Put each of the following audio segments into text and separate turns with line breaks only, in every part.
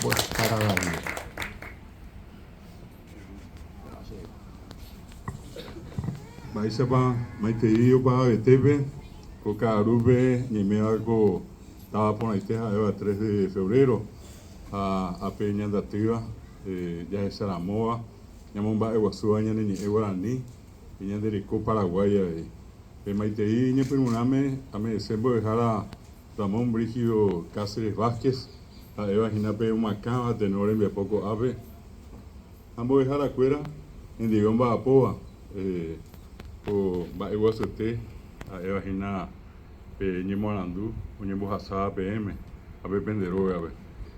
Mbo'ehára David.
Mba'éichapa maitei opavavetépe ko ka'arúpe ñaiméva ko táva porãite ha'éva tres de febrero ha ápe ñandatýva jahecharamóva ñamomba'eguasúva ñane ñe'ẽ guarani ñande reko Paraguái avei. Pe maitei ñepyrũrãme ame'ẽse mbo'ehára Ramón Brígido Cáceres Vázquez ha'éva hína pe omoakãva Ateneo rembiapo ko'ápe ha mbo'eharakuéra hendive omba'apóva ko mba'eguasuete ha'éva hína pe ñemoarandu oñembohasáva peẽme ha pe pende rógape.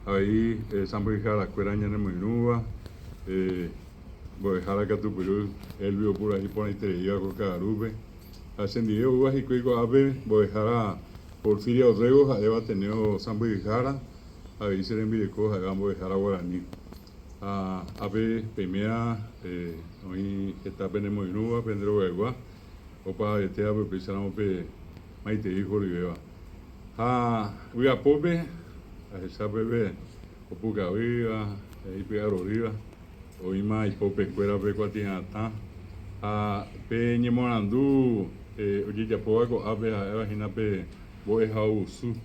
Avei sãmbyhyharakuéra ñanemoirũva, mbo'ehára katupyry Elvio opurahéi porãitereíva ko ka'arúpe ha chendive oúva hikuái ko'ápe mbo'ehára Porfiria Orrego ha'éva Ateneo sãmbyhyhára, avei che rembireko ha'éva mbo'ehára guarani. Ha ápe peiméva oĩ heta penemoirũva pende rogaygua, opavavetévape upéicharamo pe maitei horyvéva. Ha vy'apópe ahecha peve opukavýva, ipy'arorýva, oĩma ipopekuérape kuatia'atã ha pe ñemoarandu ojejapóva ko'ápe ha'éva hína pe mbo'ehaovusu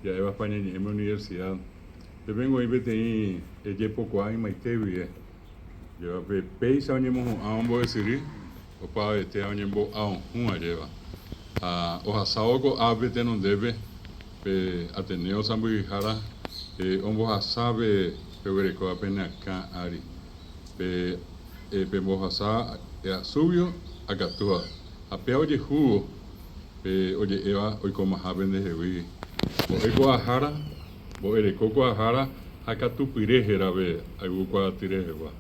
ja'éva España ñe'ẽme universidad. Pépengo oĩ peteĩ jepokuaa ymaite guive, jeva pe péicha oñemohu'ã ombo'esyry opavavetéva oñembo'aohũ ajéva. Ha ohasávo ko'ápe tenondépe pe Ateneo sãmbyhyhára ombohasa pe peguerekóva pene akã ári, pe pembohasa asúguio akatúva, ha péva ojehúvo pe oje'éva oikomaha pendehegui mbo'ekuaahára. Mbo'ereko kuaahára ha katupyre héra pe ayvu kuaaty rehegua,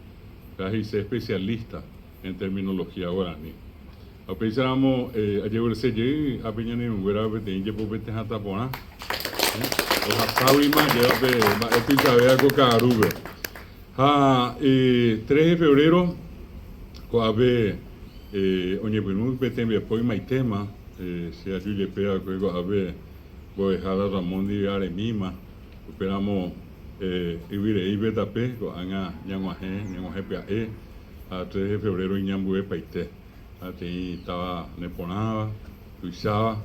péva he'ise especialista en terminología guarani. Ha upéicharamo ajeguerese jey ápe ñane irũnguéra peteĩ jepopete hatã porã, ohaságuima jeva pe mba'e tuichavéva ko ka'arúpe. Ha tres de febrero ko'ápe oñepyrũ pe tembiapo ymaitéma, che aju jepe va'ekue ko'ápe Mbo'ehára Ramón ndive aremíma, upéramo yvyrei pe tape, ko'ág̃a ñag̃uahẽ, ñag̃uahẽ pya'e ha tres de febrero iñambuepaite, ha peteĩ táva neporãva, tuicháva,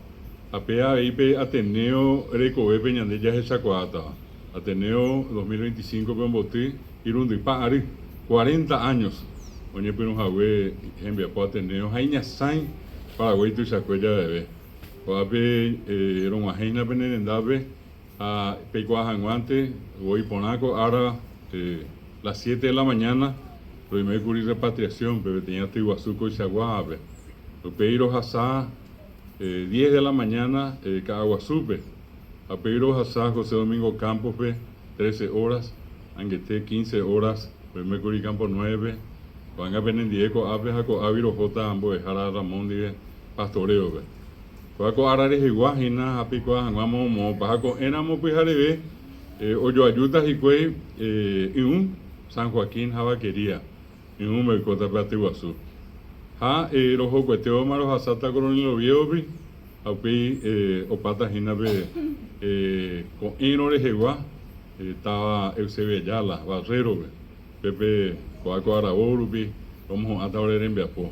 ha péva avei pe Ateneo rekovépe ñande jahechakuaátava. Ateneo 2025-pe omboty irundypa ary, cuarenta años, oñepyrũhague hembiapo Ateneo ha iñasãi Paraguái tuichakue javeve. Ko'ápe rog̃uahẽ hína pene rendápe ha peikuaa hag̃uánte voi porã ko ára las siete de la mañana roime kuri repatriación-pe peteĩ aty guasu koichaguávape. Upéi rohasa diez de la mañana Ka'aguasúpe ha upéi rohasa José Domingo Campos-pe trece horas, angete quince horas roime kuri Campo Nueve-pe. Ko'ág̃a penendie ko'ápe ha ko'águi rohóta mbo'ehára Ramón ndive pastoreo-pe. Kóva ko ára rehegua hína ha peikuaa hag̃ua moõmoõpa. Ha ko'ẽramo pyhareve ojoajúta hikuái Yũ, San Joaquín ha Vaquería. Yũme oikóta pe aty guasu. Ha rohokuetévoma rohasáta Coronel Oviedo-pe ha upéi opáta hína pe ko'ẽrõ rehegua táva Eusebio Ayala, Barrero-pe. Pépe ko'a ko aravo rupi romohu'ãta ore rembiapo.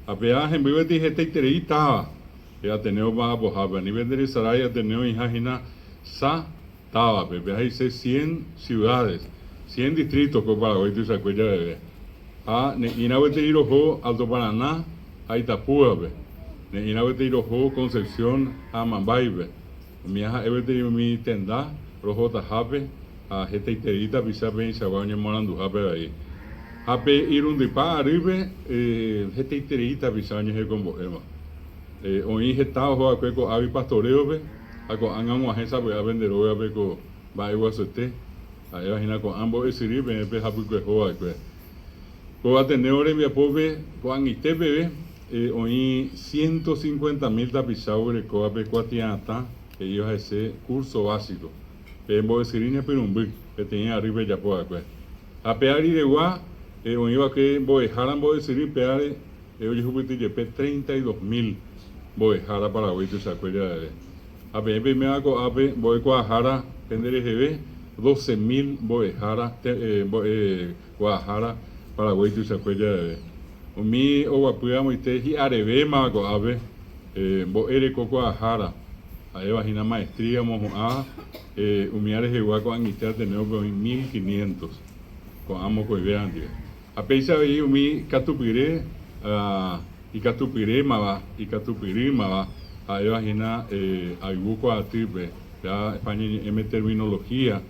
Ha péva hemby gueteri hetaiterei táva pe Ateneo mba'apohápe. Ani penderesarái Ateneo oĩha hína sa távape, péva he'ise cien ciudades, cien distritos ko Paraguái tuichakue javeve. Ha ne'ĩra gueteri roho Alto Paraná ha Itapúape, ne'ĩra gueteri roho Concepción ha Amambáipe. Umíva ha'e gueteri umi tenda rohotahápe ha hetaiterei tapicha peẽichagua oñemoaranduhápe avei. Ha pe irundypa arýpe hetaiterei tapicha oñehekombo'éma. Oĩ heta oho va'ekue ko'águi pastoréope ha ko'ág̃a og̃uahẽ sapy'a pende rógape ko mba'eguasuete, ha'éva hína ko'ã mbo'esyry peẽ pehapykueho va'ekue. Ko Ateneo rembiapópe ko'ag̃aite peve oĩ ciento cincuenta mil tapicha oguerekóva pe kuatia'atã he'íva hese curso básico, pe mbo'esyry ñepyrũmby peteĩ ary pejapo va'ekue. Ha pe ariregua oĩ va'ekue mbo'ehára mbo'esyry péare ojehupyty jepe treinta y dos mil mbo'ehára Paraguái tuichakue javeve. Ha peẽ peiméva ko'ápe mbo'ekuaahára pende reheve. 12.000 mbo'ehára, mbo'ekuaahára Paraguái tuichakue javeve. Umi oguapy amoite hi'arevémava ko'ápe mbo'erekokuaahára, ha'éva hína maestría omohu'ãva, umíva rehegua ko'ag̃aite Ateneo-pe oĩ 1500 ko'ã mokõivéva ndive. Ha péicha avei umi katupyre ikatupyrémava, ikatupyrýmava, ha'éva hína ayvu kuaatýpe, péva España ñe'ẽme terminología,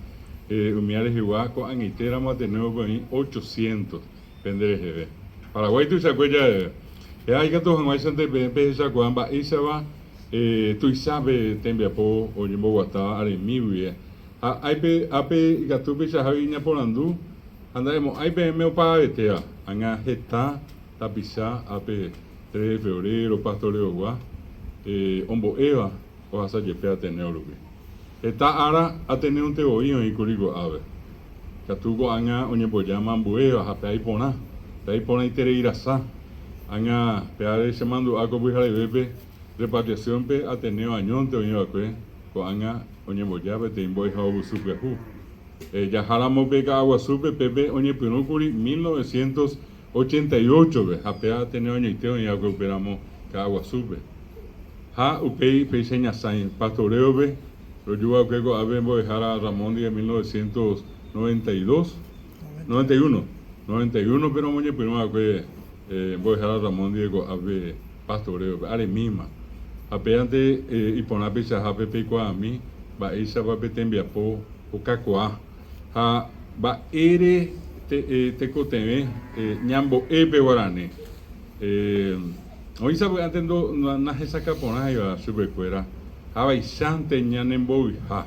umíva rehegua ko'ag̃aite ramo Ateneo-pe oĩ 800 pende reheve. Paraguái tuichakue javeve. Péva ikatu hag̃uáichante peẽ pehechakuaa mba'éichapa tuicha pe tembiapo oñemboguatáva aremi guive. Ha ápe ikatu peichahágui iñaporandu ha nda'emo'ãi peẽme opavavetéva, ág̃a heta tapicha ápe 3 de febrero, Pastoreogua, ombo'éva ohasa jepe Ateneo rupi. Heta ára Ateneonte voi oĩkuri ko'ápe. Katu ko'ág̃a oñembojáma ambuéva ha péa iporã, péa iporãiterei rasa. Ág̃a péare chemandu'a ko pyharevépe repatriación-pe Ateneo añónte oĩva'ekue, ko'ág̃a oñemboja peteĩ mbo'ehaovusu pyahu. Jaháramo pe Ka'aguasúpe pépe oñepyrũkuri 1988-pe ha péa Ateneo añoite oĩva'ekue upéramo Ka'aguasúpe. Ha upéi péicha iñasãi Pastoreo-pe rojuva'ekue ko'ápe mbo'ehára Ramón ndive 1992, 91, 91-pe romoñepyrũva'ekue mbo'ehára Ramón ndive ko'ápe Pastoreo-pe, aremíma. Ha pévante iporã peichahápe peikuaami mba'éichapa pe tembiapo okakuaa ha mba'ére tekotevẽ ñambo'e pe guarani. Oĩ sapy'ánte nahesakã porãiva chupekuéra ha vaichánte ñanembovyha.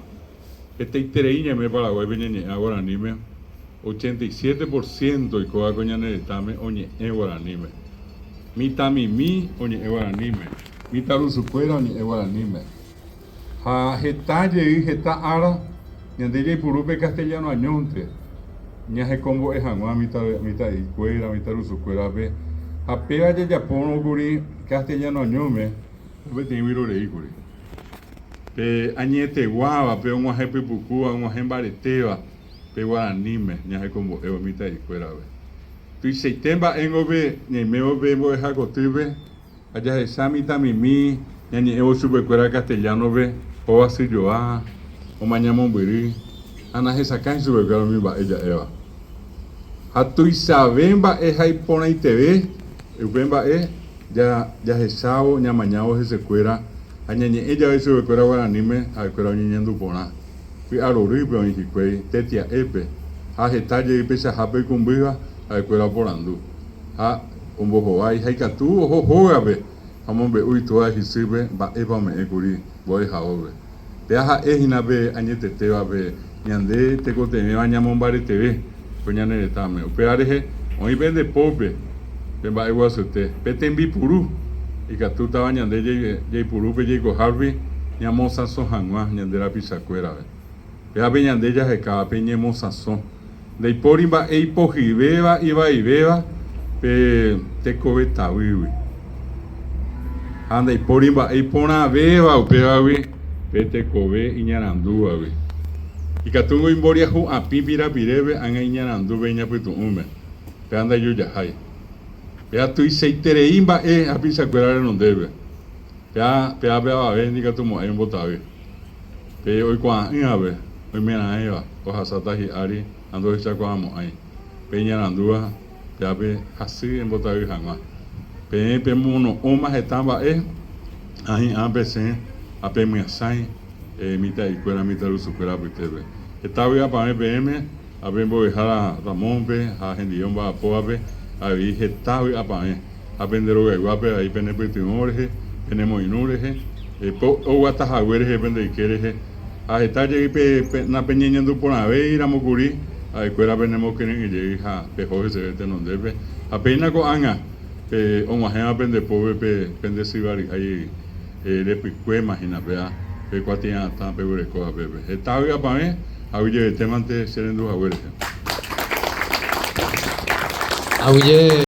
Hetaiterei ñaime Paraguáipe ñañe'ẽva guaraníme, 87 por ciento oikóva ko ñane retãme oñe'ẽ guaraníme. Mitãmimi oñe'ẽ guaraníme, mitãrusukuéra oñe'ẽ guaraníme. Ha heta jey heta ára ñande jaipuru pe castellano añónte ñahekombo'e hag̃ua mitã'ikuéra, mitãrusukuérape. Ha péva jajapórõ kuri castellano añóme, peteĩ vyroreíkuri. Pe añeteguáva, pe og̃uahẽ pypukúva, og̃uahẽ mbaretéva pe guaraníme ñahekombo'évo mitã'ikuérape. Tuichaite mba'éngo pe ñaimévo pe mbo'eha kotýpe ha jahecha mitãmimi ñañe'ẽvo chupekuéra castellano-pe hovasyjoa, omaña mombyry ha nahesakãi chupekuéra umi mba'e ja'éva. Ha tuichave mba'e ha iporãiteve upe mba'e jahechávo, ñamañávo hesekuéra ha ñañe'ẽ jave chupekuéra guaraníme ha'ekuéra oñeñandu porã. Py'arorýpe oĩ hikuái tetia'épe ha heta jey pechahápe oikũmbýva ha'ekuéra oporandu ha ombohovái ha ikatu oho hógape ha omombe'u itúva isýpe mba'épa ome'ẽ kuri mbo'ehaópe. Péa ha'e hína pe añetetéva pe ñande tekotevẽva ñamombareteve ko ñane retãme. Upéva rehe oĩ pende pópe pe mba'eguasuete, pe tembipuru ikatútava ñande jaipuru pe jaikohárupi ñamosãso hag̃ua ñande rapichakuérape. Péva pe ñande jahekáva pe ñemosãso. Ndaipóri mba'e ipohyivéva ivaivéva pe tekove tavýgui, ha ndaipóri mba'e iporãvéva upévagui pe tekove iñarandúvagui. Ikatúngo imboriahu apĩ pirapirépe ág̃a iñarandúpe iñapytu'ũme, péva ndaijojahái. Péva tuichaiterei mba'e hapichakuéra renondépe, péva pévape avave ndikatumo'ãi ombotavy. Pe oikuaa'ỹvape oimeraẽva ohasáta hi'ári ha ndohechakuaamo'ãi. Pe iñarandúva pévape hasy embotavy hag̃ua. Peẽ pemono'õma heta mba'e ha hi'ã pesẽ ha pemyasãi mitã'ikuéra mitãrusukuéra apytépe. Heta vy'apavẽ peẽme ha pe mbo'ehára Ramónpe ha hendive omba'apóvape avei heta vy'apavẽ ha pende rogayguápe avei pene pytyvõ rehe, pene moirũ rehe, po oguata hague rehe pende yke rehe, ha heta jey pe napeñeñandu porãvéi ramo kuri, ha'ekuéra penemokyre'ỹ jey ha peho heseve tenondépe, ha péina ko'ág̃a pe og̃uahẽva pende pópe pe pende syva ry'ái repykuéma hína péva pe kuatia'atã peguerekóva pépe. Heta vy'apavẽ ha aguyjevetémante che rendu hague rehe.
Aguyje.